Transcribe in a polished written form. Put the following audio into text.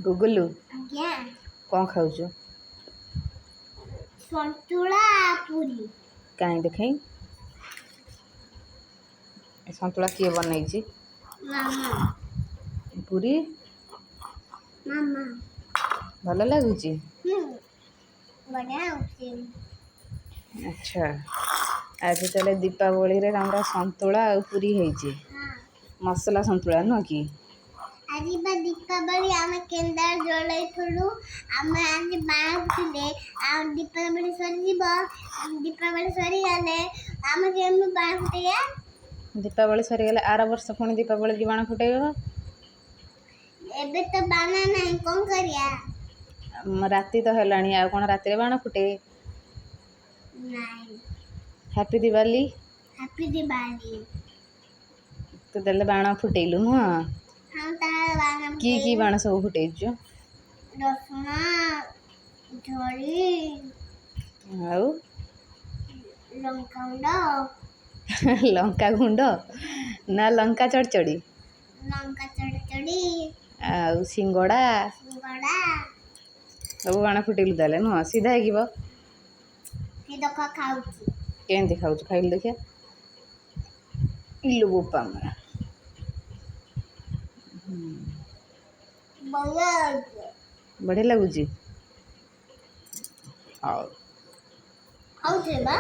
ଗୁଗୁଲୁ। ଆଜ୍ଞା। କ'ଣ ଖାଉଛୁ? ସନ୍ତୁଳା ପୁରୀ। କାହିଁ ଦେଖାଇ, ଏ ସନ୍ତୁଳା କିଏ ବନେଇଛି? ମାମା। ପୁରୀ? ମାମା। ଭଲ ଲାଗୁଛି? ହୁଁ, ବଢ଼ିଆ ହେଉଛି। ଆଚ୍ଛା, ଆଜି ତାହେଲେ ଦୀପାବଳିରେ ଆମର ସନ୍ତୁଳା ଆଉ ପୁରୀ ହେଇଛି? ହଁ। ମସଲା ସନ୍ତୁଳା ନୁହଁ କି? ଆଜି ବା ଦୀପାବଳି, ଆମେ କେନ୍ଦ୍ର ଜଳାଇଥିଲୁ। ଆମେ ଆଜି ବାଣ ଫୁଟିଲେ ଆଉ ଦୀପାବଳି ସରିଯିବ। ଦୀପାବଳି ସରିଗଲେ ଆମେ କେମିତି ବାଣ ଫୁଟେଇବା? ଦୀପାବଳି ସରିଗଲେ ଆର ବର୍ଷ ପୁଣି ଦୀପାବଳି ବାଣ ଫୁଟେଇବ। ଏବେ ତ ବାଣ ନାହିଁ, କ'ଣ କରିବା? ରାତି ତ ହେଲାଣି, ଆଉ କ'ଣ ରାତିରେ ବାଣ ଫୁଟେ? ନାଇଁ। ହାପି ଦିୱାଲି। ହାପି ଦିୱାଲି। ତୁ ତାହେଲେ ବାଣ ଫୁଟେଇଲୁ ନୁହଁ? ହଁ, ତାହେଲେ ବାଣ କି କି ଫୁଟେଇଲୁ। ବାଣ ସବୁ ଫୁଟେଇଛୁ? ରସୁଣ ଝରି। ଆଉ? ଲଙ୍କାଗୁଣ୍ଡ। ଲଙ୍କା ଗୁଣ୍ଡ ନା ଲଙ୍କା ଚଡ଼ଚଡ଼ି? ଲଙ୍କା ଚଡ଼ଚଡ଼ି। ଆଉ ସିଙ୍ଗଡ଼ା? ସିଙ୍ଗଡ଼ା। ସବୁ ବାଣ ଫୁଟେଇଲୁ ତାହେଲେ ନୁହଁ? ସିଧା ହେଇଯିବ। ସେ ଦେଖ, ଖାଉଛି। କେମିତି ଖାଉଛୁ? ଖାଇଲୁ ଦେଖିଆ। ଇଲୋ ବୋପା ମା! ବଢ଼ିଆ ଅଛି। ବଢ଼ିଆ ଲାଗୁଛି। ହଉ। ଖାଉଛି ବା।